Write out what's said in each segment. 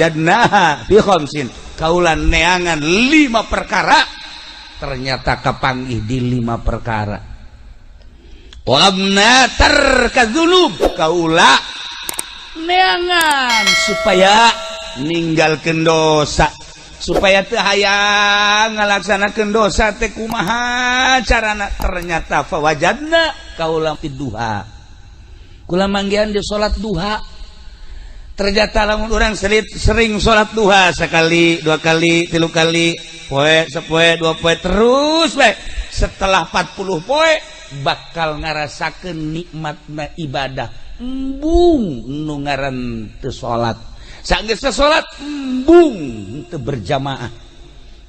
Fawajadnaha fi khamsin, kaula neangan 5 perkara, ternyata kapanggih di 5 perkara. Talabna tarka dzunub, kaula neangan supaya ninggalkeun dosa, supaya teu hayang ngalaksanakeun dosa teh kumaha carana. Ternyata fawajadna kaula fi duha, kula manggihan di salat duha. Ternyata lamun urang sering salat duha sekali, dua kali, tilu kali, poe sapoe, dua poe, terus bae, setelah 40 poe bakal ngarasakeun nikmatna ibadah. Embung nu ngaran teu salat, sanggeus salat embung teu berjamaah,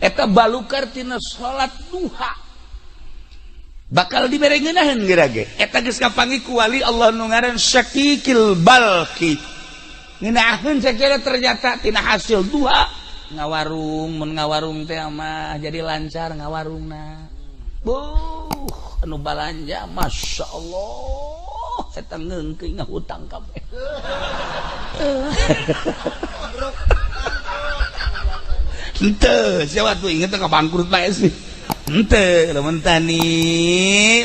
eta balukar tina salat duha bakal dibere ngeunaheun geura ge. Eta geus kapanggih ku wali Allah nu ngaran Syakikil Balki, ngeunaheun sacara ternyata tina hasil duha ngawarung. Mun ngawarung teh mah jadi lancar ngawarungna, buh anu balanja Masya Allah, eta ngeungkeun ngahutang kabeh. Henteu sia waktu inget ka bangkrut bae sih. Henteu lamun tani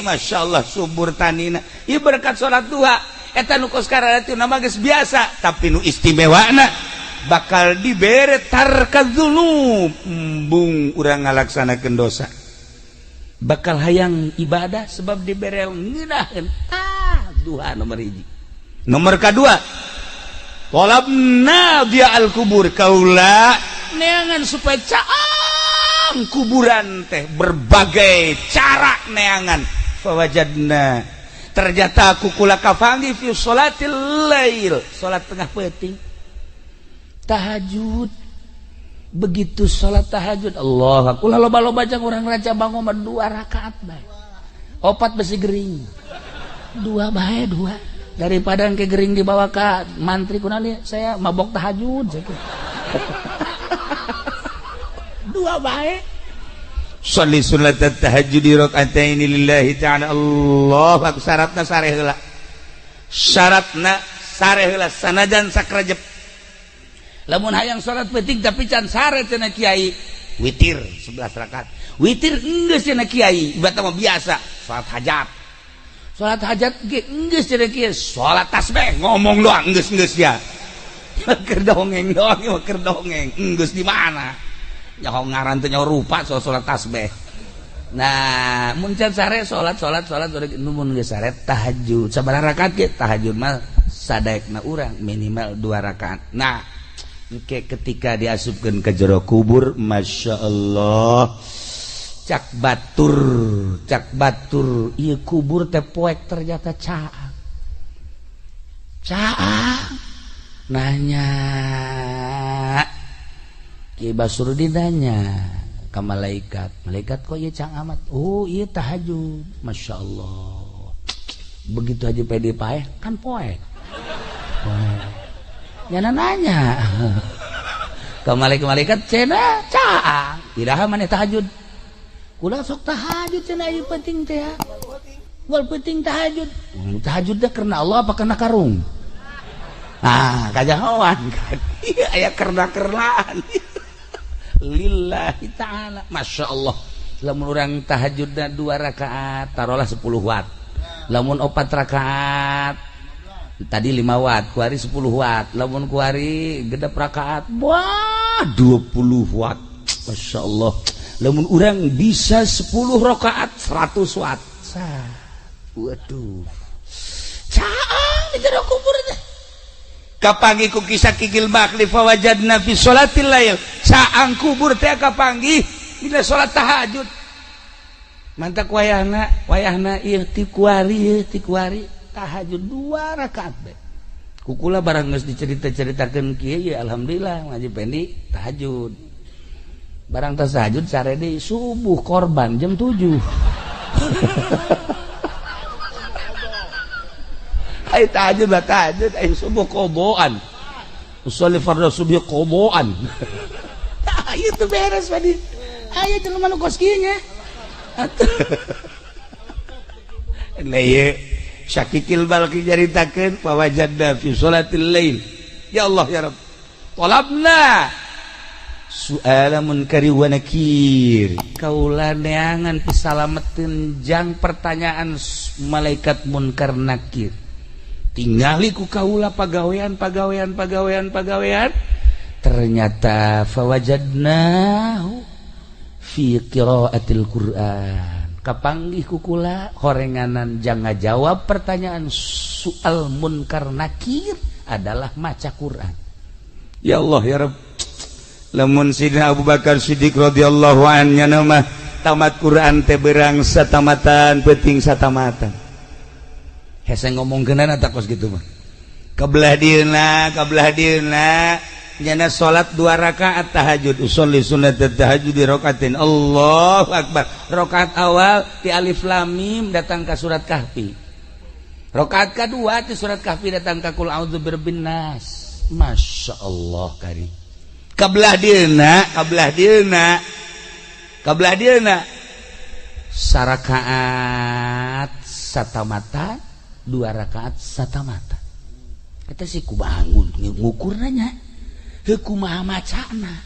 Masya Allah subur tanina ieu berkat salat duha. Eta nu kos kararatu nama geus biasa, tapi nu istimewana bakal dibere tarka dzunub, embung urang ngalaksanakeun dosa, bakal hayang ibadah sebab dibere ngeunaheun. Ah, duha nomor hiji. Nomor kedua, talabna dia al kubur, kaula neangan supaya caang kuburan teh berbagai cara neangan. Fawajadna, ternyata aku kula kafangi fi sholatil lail, salat tengah peuting, tahajud. Begitu salat tahajud, Allah kula loba-loba jang urang raja bangun mah 2 rakaat bae, opat besi gering, 2 bae, 2 daripada engke gering dibawa ka mantri kunaon saya mabok tahajud. 2 bae. Sholli sunat tahajud rakaataini lillahi ta'ala. Allah akbar. Syaratna sare heula, syaratna sare heula sanajan sakrajep. Lamun hayang salat peuting tapi can sare cenah kiai, witir 11 rakaat. Witir enggeus cenah kiai, ibarat mah biasa salat hajat. Salat hajat ge enggeus cenah kiai, salat tasbih ngomong doang enggeus-enggeus ya. Keur dongeng doang, keur dongeng. Enggeus di mana? Nyaho ngaran teh nyaho rupa soal salat tasbih. Nah, mun can sare salat salat salat mun geus sare tahajud. Sabaraha rakaat ge tahajud mah sadaekna urang minimal 2 rakaat. Nah, engke ketika diasupkeun ke jero kubur, Masya Allah, cak batur ieu kubur teh poek ternyata caang caang. Nanya Ki Basrudin nanya ka malaikat, malaikat kok ieu caang amat? Oh ieu tahajud, Masya Allah. Begitu aja pede paeh kan poek poek. Nyana nanya ke malaikat-malaikat cenah caang iraha maneh tahajud? Kula sok tahajud cenah ieu penting teh ya. Wal penting tahajud. Tahajud teh karena Allah apa karena karung? Ah, kajahoan kan. Ieu aya kerna-kernaan. Lillahi ta'ala. Masya Allah. Lamun urang tahajudna 2 rakaat taruhlah 10 watt. Lamun 4 rakaat tadi 5 watt, kuari 10 watt. Lamun kuari gedap rakaat, wah 20 watt. Masya Allah. Lamun urang bisa 10 rakaat 100 watt. Waduh. Caang di jero kubur teh. Kapanggih ku kisah kikil bakli fawajadna fi sholatil lail. Caang kubur teh kapanggih dina salat tahajud. Mantak wayahna, wayahna ieu ti kuari, ieu ti kuari tahajud 2 rakaat bae. Kukula barang geus dicerita-ceritakeun kieu ya alhamdulillah ngaji pendi tahajud. Barang tas tahajud sare deui subuh korban jam 7. Ai tahajud lah tahajud ai subuh qodoan. Usolli fardhu subuh qodoan. Tah ieu teu beres padi. Aya jelema nu kos kieu nya. Nah ieu Syakikil Balki nyaritakeun fawajadna fi sholatil lail. Ya Allah ya Rabb. Tolabna su'ala munkari wa nakir. Kaula neangan pisalameteun jang pertanyaan malaikat munkar nakir. Tingali ku kaula pagawean pagawean pagawean pagawean. Ternyata fawajadnahu fi qiraatil Qur'an. Kapanggih ku kula horenganan jang ngajawab pertanyaan soal munkar nakir adalah maca Quran. Ya Allah ya Rabb. Lamun Sidina Abu Bakar Siddiq radhiyallahu anhu mah tamat Quran teh berang satamatan peuting satamatan. Hese ngomongkeunana tak kos kitu mah. Kabelah dieuna, kabelah dieuna nyana salat 2 rakaat tahajud, usolli sunnat tahajud di rakaatin. Allahu akbar. Rakaat awal ti alif lam mim datang ka surat Kahfi. Rakaat kadua ti surat Kahfi datang ka qul a'udzu birabbin nas. Masya Allah kari. Kabelah dieuna, kabelah dieuna. Kabelah dieuna sarakaat satamata, 2 rakaat satamata. Eta sih ku bangun ngukurna nya. Heuh kumaha macana.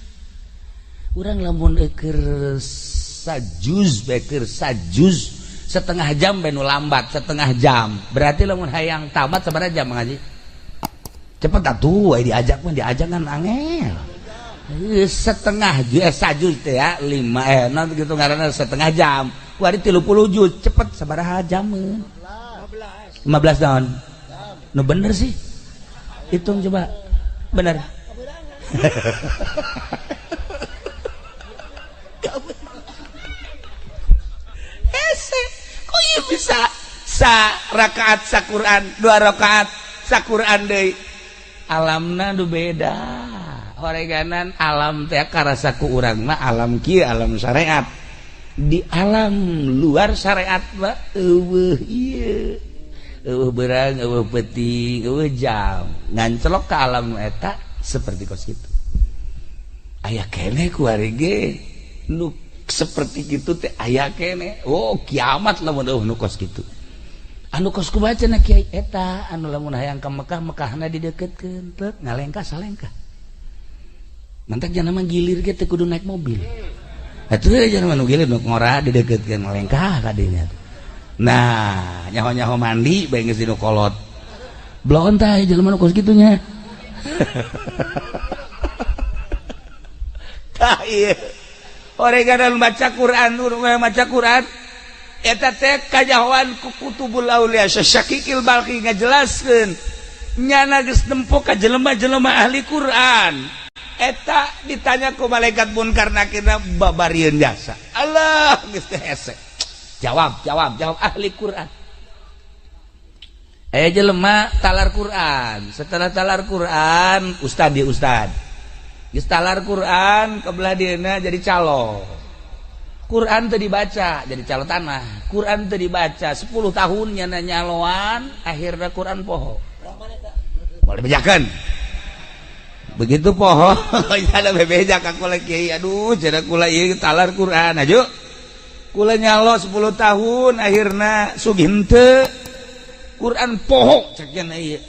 Urang lamun eueur sajuz bae sajuz setengah jam bae nu lambat setengah jam. Berarti lamun hayang tamat sabaraha jam ngaji? Cepet atuh aya diajak mah diajak kan angel. Setengah sajuz teh ya 5 non gitu ngaranna setengah jam. Kuari 30 juz cepet sabaraha jameun? 15 tahun. Nu bener sih. Hitung coba. Bener. Hese, kok ieu bisa sa rakaat sa Quran, 2 rakaat sa Quran deui. Alamna nu beda. Horeganan alam teh karasa ku urang mah alam kieu alam syariat. Di alam luar syariat mah eueuh ieu. Eueuh beurang, eueuh peuting, eueuh jam. Ngancelok ka alam eta seperti kos kitu. Aya keneh ku ari ge nu seperti kitu teh aya keneh. Oh, kiamat lamun eueuh nu kos kitu. Anu kos kumaha cenah kiai eta anu lamun hayang ka Mekah, Mekahna dideukeutkeun teu ngalengkah salengkah. Mantak jangan mah gilir ge teu kudu naik mobil. Atuh jangan mah nu gilir nu ngora dideukeutkeun ngalengkah ka dinya. Nah, nyaho-nyaho mandi bae geus dinu kolot. Bloon tah jelema nu kos kitu nya. Tah ieu. Oreganan baca Quran, maca Quran eta teh kajahoan ku kutubul aulia Syakikil Balki ngajelaskeun nyana geus nempo ka jelema-jelema ahli Quran. Eta ditanya ku malaikat munkar nakir babarieun jasa. Allah geus teh hese. Jawab, jawab, jawab ahli Quran. Jelema talar Quran. Setelah talar Quran, ustad dia ustad. Geus talar Quran kebelah dieuna jadi calo. Quran teu dibaca jadi calo tanah. Quran teu dibaca 10 tahun nyana nyaloan, akhirna Quran poho. Boleh bejakeun. Begitu poho, ada bebeja ka kula kiai, aduh cenah kula ieu talar Quran aju. Kula nyalo 10 tahun akhirna sugih henteu. Quran poho cek cenah ieu.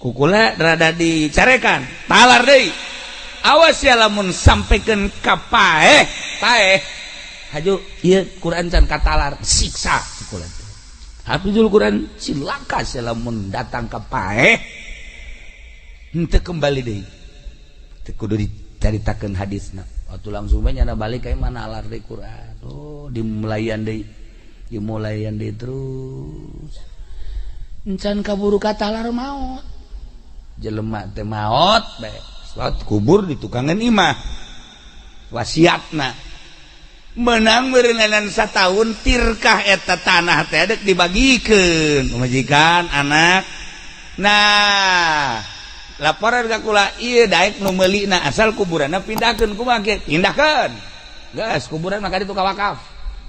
Ku kula rada dicarekan, talar deui. Awas ya lamun sampaikan ka paeh, paeh. Haju ieu Quran can katalar, siksa kula. Hafizul Quran cilaka sia lamun datang ka paeh. Henteu kembali deui. Teu kudu dicaritakeun hadisna. Waktu langsung bae nyana balik ka mana alar deui Quran. Oh, dimulayan deui. Dimulayan deui terus. Encan kaburu katalar maot. Jelema teh maot bae. Salat kubur di tukangan imah. Wasiatna. Menang meureunan satahun tirkah eta tanah teh dek dibagikeun pamajikan anak. Nah, laporan ka kula ieu daek nu meulina asal kuburanna pindahkeun kumaha kieu? Pindahkeun. Geus kuburan mah ka ditu ka wakaf.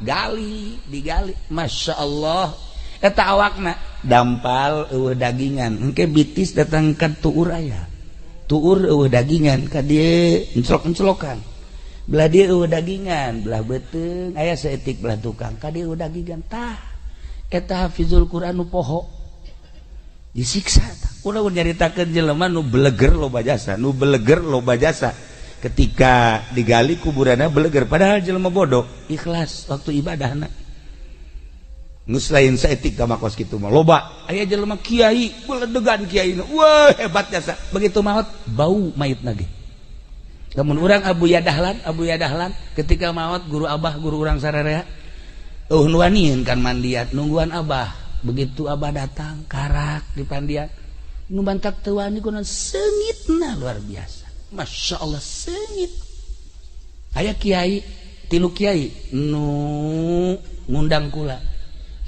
Gali, digali. Masya Allah. Eta awakna dampal eueuh dagingan. Engke bitis datang ka tuur aya. Tuur eueuh dagingan ka dieu enclok-enclokan. Belah dieu eueuh dagingan, belah beuteung aya saeutik belah tukang ka dieu eueuh dagingan. Tah eta hafizul Quran nu poho. Disiksa tah. Ulah nyaritakeun jelema nu beleger loba jasa, nu beleger loba jasa. Ketika digali kuburanna beleger, padahal jelema bodoh, ikhlas waktu ibadahna. Geus lain saetik ka makos kitu mah loba. Aya jelema kiai, beledegan kiai. Wah, hebat jasa. Begitu maot bau mayitna ge. Lamun urang Abu Yadahlan ketika maot guru abah guru urang sararea nu wanian kan mandiat nungguan abah. Begitu abah datang karak di pandian nu bantak teu wani kunaon seungitna luar biasa. Masya Allah seungit. Aya kiai tilu kiai nu ngundang kula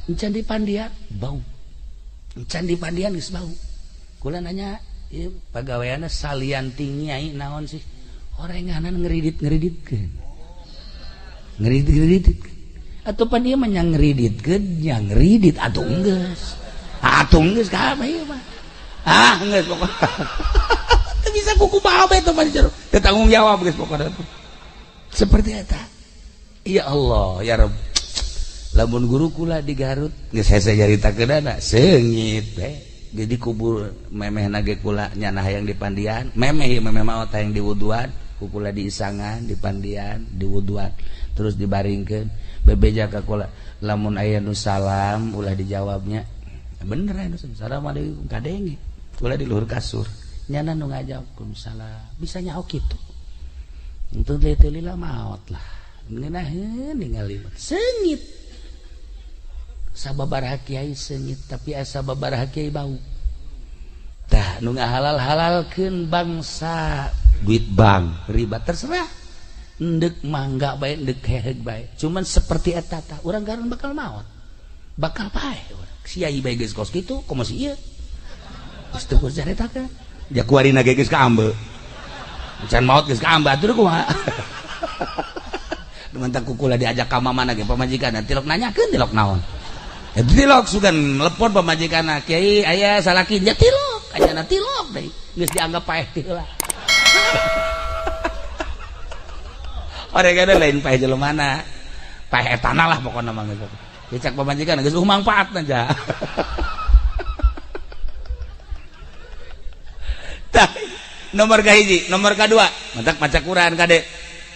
encan di pandian bau, encan di pandian geus bau. Kula nanya ieu pagaweanna salian ti nyai naon sih? Orenganan ngeridit-ngeriditkeun. Ngeridit-ngeriditkeun. Atuh pan ieu mah nya ngeriditkeun, nya ngeridit atuh geus. Atuh geus kabeh ieu mah. Ah geus pokona. Teu bisa kuku bae teh mah jero. Teu tanggung jawab geus pokona. Seperti eta. Ya Allah, ya Rabb. Lamun guru kula di Garut geus hese nyaritakeunana seungit teh. Jadi kubur memehna ge kula nyana hayang di pandian, memeh memeh maot hayang diwuduan, kukula diisangan di pandian, diwuduan, terus dibaringkeun, bebeja ka kula lamun aya nu salam ulah dijawabnya. Bener aya nu assalamualaikum kadenge. Kula di luhur kasur, nyana nu ngajawab salam, bisa nyaho kitu. Untung teh lila maot lah. Ngeunaheun ningali seungit. Sababaraha kiai seungit tapi asa sababaraha kiai bau. Tah nu ngahalal-halalkeun bangsa duit bank riba terserah. Endek mangga bae endek heheug bae. Cuman seperti eta tah urang garun bakal maot. Bakal paeh urang. Kiai bae geus kos kitu komo si ieu. Geus teu kudu caritakeun. Ja kuarina ge geus kaambe. Can maot geus kaambe atuh kumaha. Dumantak kukula diajak ka mamana ge pamajikan tilok nanyakeun tilok naon. Tilok sugan lepon pamajikan kiai aya salaki nya tilok ayana tilok deui geus dianggap paeh teh heula. Orangna lain paeh jelemana paeh etana lah pokona mah geus. Dicak pamajikan geus mangfaatna ja. Tah nomor kahiji, nomor kadua mantak maca Quran kade.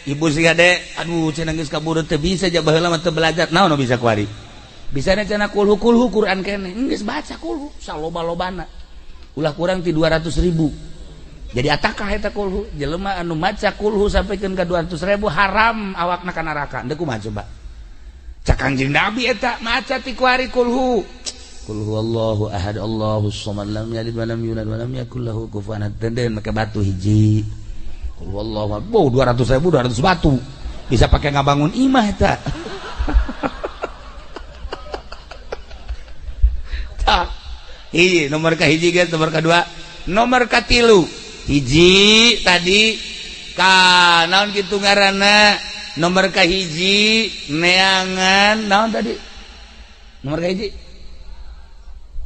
Ibu si kade aduh cenah geus kaburu teu bisa ja baheula mah teu belajar naon nu bisa kuari. Bisa cenah kulhu kulhu Quran kene geus baca kulhu saloba-lobana ulah kurang ti 200.000 jadi atakah eta kulhu jelema anu maca kulhu sampikeun ka 200.000 haram awakna ka neraka deuk kumaha coba cak Kangjeng Nabi eta maca ti kuari kulhu qul huwallahu ahad Allahus samad lam yalid walam yulad walam yakul lahu kufuwan ahad den make batu hiji qul huwallahu ahad 200.000 200 batu bisa pake ngabangun imah eta. Hiji nomor ka hiji guys, nomor kedua, nomor katilu hiji tadi ka naon kitu ngaranna nomor ka hiji neangan naon tadi nomor ka hiji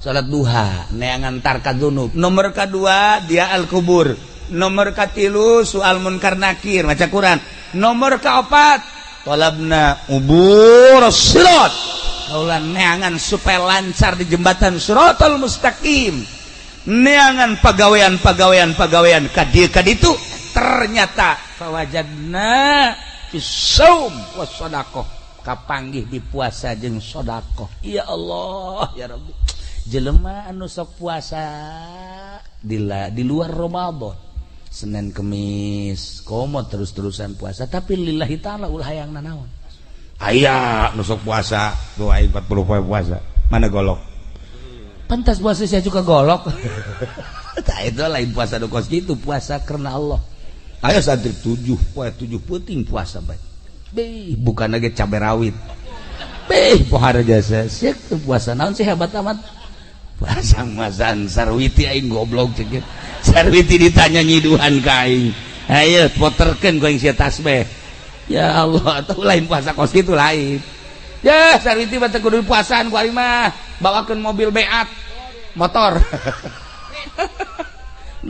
salat duha neangan tarka dzunub, nomor kedua dia al kubur, nomor katilu soal munkar nakir maca Quran, nomor kaopat talabna ubur sirat kaulan neangan supaya lancar di jembatan siratal mustaqim, neangan pagawean kadieu kaditu ternyata fawajadna fis-shaum was sadaqah kapanggih di puasa jeung sedekah. Ya Allah ya Rabbi, jelema anu sok puasa di luar Ramadan Senin Kemis komo terus-terusan puasa tapi lillahi ta'ala ulah hayang nanaon. Aya nu sok puasa tuh aing 40 poe puasa mana golok pantas puasa saya juga golok. Tah itu lain puasa nu kos kitu, puasa karena Allah. Aya santri 7 poe 7 peuting puasa bae. Beh bukan lagi cabe rawit. Beh pohara jasa sia puasa naon sih hebat amat. Puasa masan sarwiti aing goblok cek. Sarwiti ditanya nyiduhan ka aing. Ayo poterkeun ku aing sia tasbih. Ya Allah, atau lain puasa kos kitu lain. Ya, sarwiti mah teu kudu puasaan ku aing mah. Bawakeun mobil beat, motor.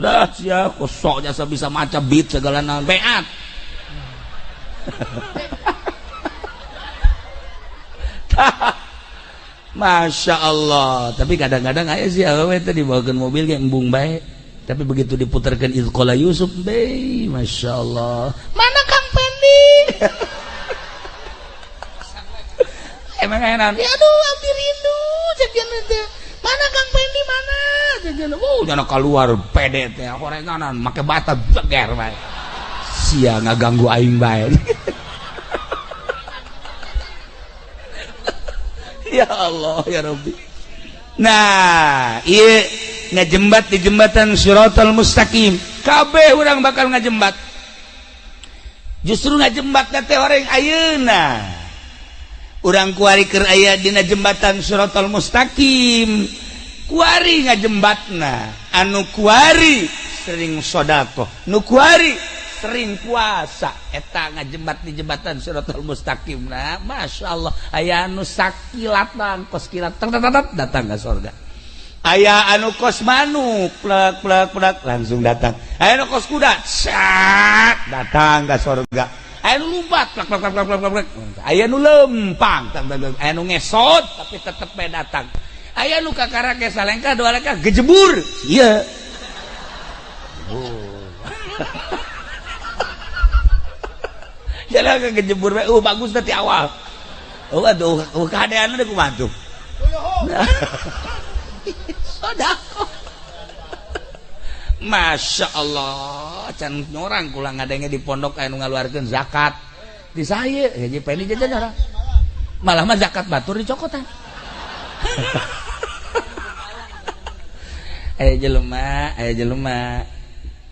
Lah sia kosok jasa bisa maca beat segala naon beat. Masya Allah. Tapi kadang-kadang aya sih awewe teh dibawakeun mobil ge embung bae. Tapi begitu diputarkan Izqala Yusuf, be, Masya Allah. Mana Kang Pendi? Emang enak. Ya aduh, abdi rindu cek teh. Mana Kang Pendi mana? Cek oh, jangan keluar pede teh horenganan make bata beger bae. Sia ngaganggu aing bae. Ya Allah ya Rabbi. Nah, ieu ngajembat di jembatan Shiratal Mustaqim. Kabeh urang bakal ngajembat. Justru ngajembat teh orang ayeuna. Urang kuari keur aya dina jembatan Shiratal Mustaqim. Kuari ngajembatna, anu kuari sering sedekah, nu kuari sering puasa, eta ngajembat di jembatan Shiratal Mustaqim. Nah, Masya Allah, aya anu sakilatan kos kilat datang ke surga. Aya anu kos manuk plek plek plek langsung datang. Aya anu kos kuda sat datang ke surga. Aya anu lompat plek plek plek plek plek. Aya anu lempang, aya anu ngesot tapi tetep bae datang. Aya anu kakarake salengkah dua lengkah gejebur. Ieu. Oh. Jalan kejebur bae, bagus tadi awal. Oh aduh, kadeanna deui kumaha tuh. Sedekah. Masya Allah, can nyorang kula ngadenge di pondok aya nu ngaluarkeun zakat. Di saya, ya Pendi jajan nyorang. Malah mah zakat batur dicokotan. Aya jelema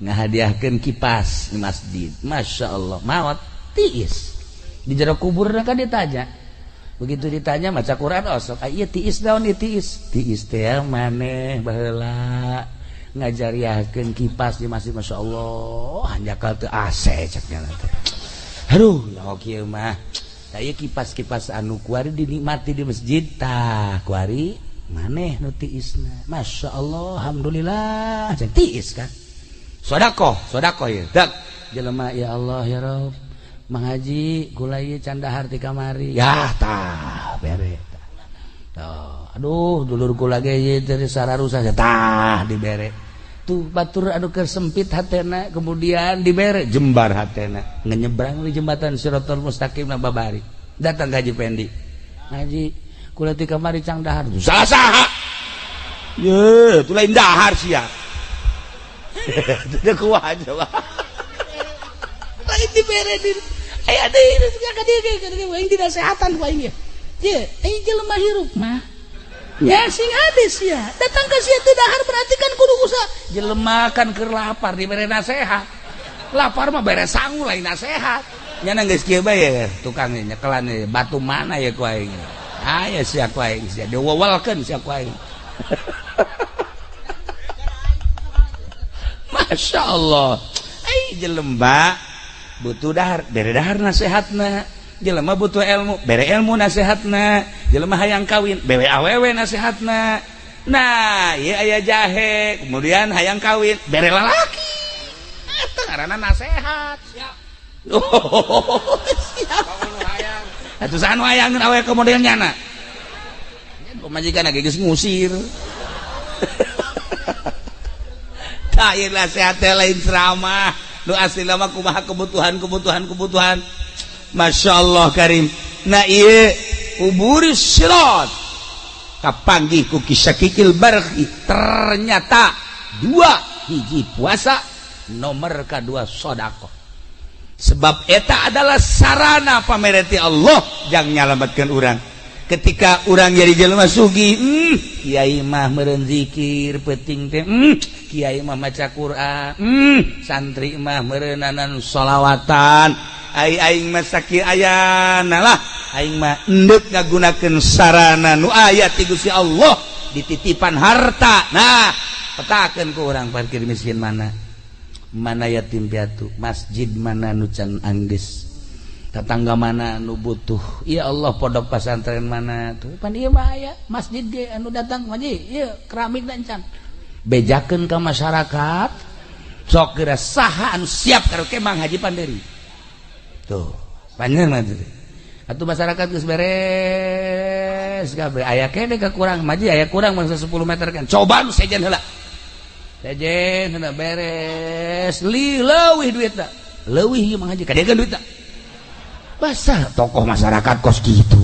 ngahadiahkeun kipas di masjid. Masya Allah, maot tiis. Di jero kubur kan ditanya. Begitu ditanya maca Quran osok, ah ieu tiis naon ieu tiis? Tiis teh maneh baheula ngajariahkeun kipas di masjid. Masya Allah, hanjakal teu AC ceknya teh. Aduh, ya kieu mah. Tah ieu kipas-kipas anu kuari dinikmati di masjid tah kuari maneh nu tiisna. Masya Allah, alhamdulillah cek tiis kan. Sedekah, sedekah ieu. Dak jelema ya Allah ya Rabb. Mang Haji gula ieu can dahar ti kamari. Yah tah bere tah. Tuh, aduh dulur kula ge ieu teh sararusa tah dibere. Tuh batur anu keur sempit hatena kemudian dibere jembar hatena. Ngenyebrang di jembatan Shiratal Mustaqim na babari. Datang ka Haji Pendi. Haji kula ti kamari cang dahar. Salah saha? Ye, tu lain dahar sia. Teu kuat coba. Lain dibere di aya deui ka dieu aing dinasehatan ku aing ye. Ye, aing jelema hirup mah. Ya sing ades ya. Datang ka sia teu dahar berarti kan kudu usaha. Jelema kan keur lapar dibere nasehat. Lapar mah bere sangu lain nasehat. Nya geus kieu bae tukang nyekelan batu mana ya ku aing. Aya sia ku aing sia diwewelkeun sia ku aing. Masya Allah. Ai jelema butuh dahar, bere dahar nasehatna. Jelema butuh ilmu, bere ilmu nasehatna. Jelema hayang kawin, bere awewe nasehatna. Nah, ieu aya jahe, kemudian hayang kawin, bere lalaki. Eta ngaranna nasehat. Siap. Oh, siap. Atuh saha nu hayangeun awewe ka model nyana? Pamajikan ge geus ngusir. Tah ieu nasehat teh lain ceramah. Nu asli lama kumaha kebutuhan. Masya Allah karim. Nah ieu uburis sirat kapanggih ku kisakikil barhi. Ternyata dua hiji puasa, nomor kedua sedekah. Sebab eta adalah sarana pamereti Allah jang nyalametkeun urang. Ketika urang jadi jelema sugih, kiai mah meureun zikir peuting teh, kiai mah maca Quran, santri mah meureunanan sholawatan. Ai aing mah sakieu ayana lah, aing mah endek ngagunakeun sarana nu aya ti Gusti Allah dititipan harta. Nah, petakeun ku urang parkir miskin mana? Mana yatim piatu, masjid mana nu can anggeus, tetangga mana nu butuh. Ya Allah, pondok pesantren mana tuh pan ieu mah aya masjid ge anu datang haji ieu keramik dan can bejakeun ka masyarakat. Sok geura saha anu siap karaoke Mang Haji Panderi tuh panjang mah teh atuh masyarakat geus beres. Beres kabeh aya kene kekurang maji aya kurang mangsa 10 meter kan. Coba nu sejen heula. Sejen heula beres. Li leuwih duitna. Leuwih ieu Mang Haji kadegan duitna. Basah tokoh masyarakat kos gitu.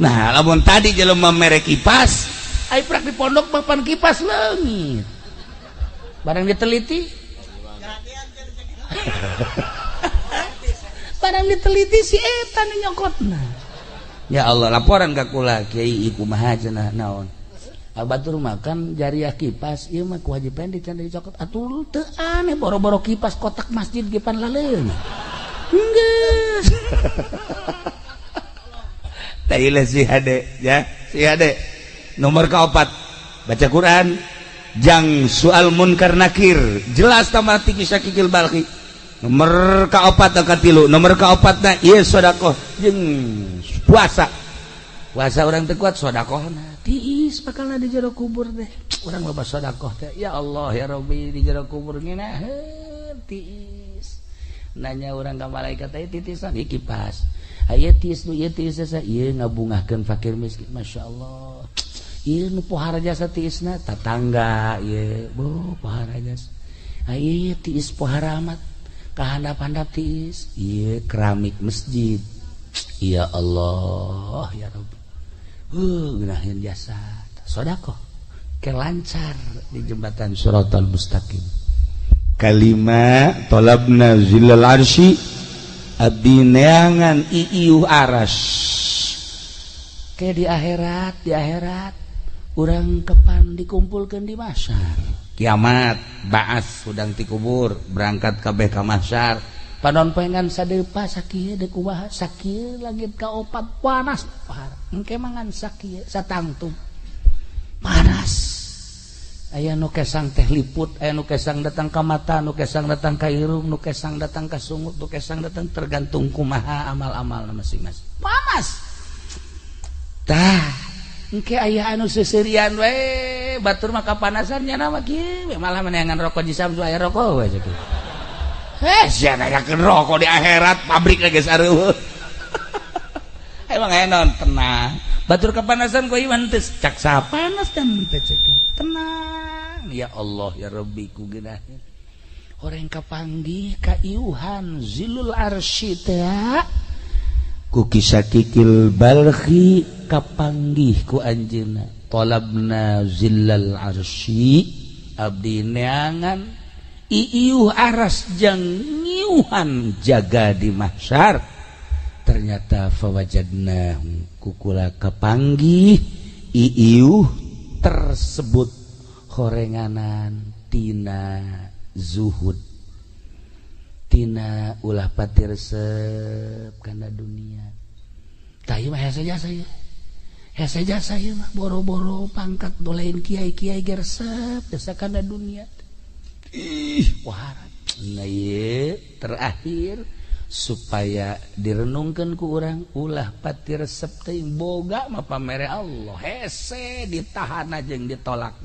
Nah, lamun tadi jelema mere kipas, ai prak di pondok papan kipas leungit. Barang diteliti. Barang diteliti si eta nu nyokotna. Ya Allah, laporan ka kula kiai kumaha cenah naon. Batur makan jariah kipas ieu mah kewajiban dicanda dicokot atuh teu aneh boro-boro kipas kotak masjid ge pan laleung. Geus. Tailah si hade ya, si hade. Nomor kaopat baca Quran jang soal munkar nakir jelas tamati kisah kikil balki. Nomor kaopat katilu, nomor kaopatna ieu sedekah jeung puasa. Puasa orang teu kuat sedekahna tiis bakalna di jero kubur teh. Urang loba sedekah teh. Ya Allah ya Rabbi di jero kubur ngeunaheun tiis. Nanya urang ka malaikat teh titisan ieu kipas. Aya tiis nu ieu tiis asa ieu ngabungahkeun fakir miskin masyaallah. Ieu nu pohara jasa tiisna tatangga ieu bo pohara jasa. Aya tiis pohara amat kahandap-handap tiis ieu keramik masjid. Ya Allah ya Rabbi. Ngeunaheun jasa sedekah ke lancar di jembatan Shiratal Mustaqim. Kalima talabna zillal arsy abdi neangan iiuh aras. Ke di akhirat urang kepan dikumpulkeun di mahsyar. Kiamat baas hudang ti kubur berangkat kabeh ka mahsyar. Panon poengan sadepa sakieu deuk kumaha sakieu langit ka opat panas pahar. Engke mangan sakieu satangtung panas. Aya nu kesang teh liput, aya nu kesang datang ka mata, nu kesang datang ka irung, nu kesang datang ka sungut, nu kesang datang tergantung kumaha amal-amal masing-masing. Panas. Tah, engke aya anu seuseurian we, batur mah kapanasan nya mah kieu, malah meneangan rokok di Samsu aya rokok we kieu. Heh, sia nanyakeun rokok di akhirat pabrik geus areueuh. Emang aya naon tenang. Batur kepanasan ku iman teh cak sapanas kan teh cek. Tenang ya Allah ya Rabbi ku geunaheun. Horeng kapanggih ka iuhan zilul arsy teh ku kisah kikil balkhi kapanggih ku anjeunna. Talabna zillal arsy abdi neangan iiuh aras jang ngiuhan jaga di mahsyar. Ternyata fawajadna kukula kapanggih iiuh tersebut horenganan tina zuhud tina ulah pati resep kana dunia. Tah ieu mah hese jasa ieu. Hese jasa ieu mah boro-boro pangkat dolain kiai-kiai ge resep jasa kana dunia. Ih, wah, nah ieu terakhir supaya direnungkeun ku urang ulah pati resep teuing boga mah pamere Allah hese ditahan jeung ditolak.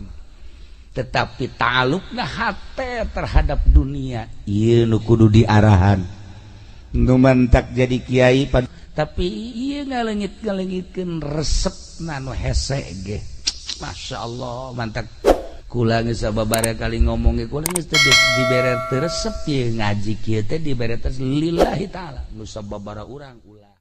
Tetapi ta'alluqna hate terhadap dunia ieu nu kudu diarahan. Nu mantak jadi kiai tapi ieu ngaleungit-ngaleungitkeun resepna nu hese ge. Masya Allah mantak kula geus sababaraha kali ngomong ge kula geus teu dibere teu resep ieu ngaji kieu teh dibere teh lillahi taala nu sababaraha urang ulah.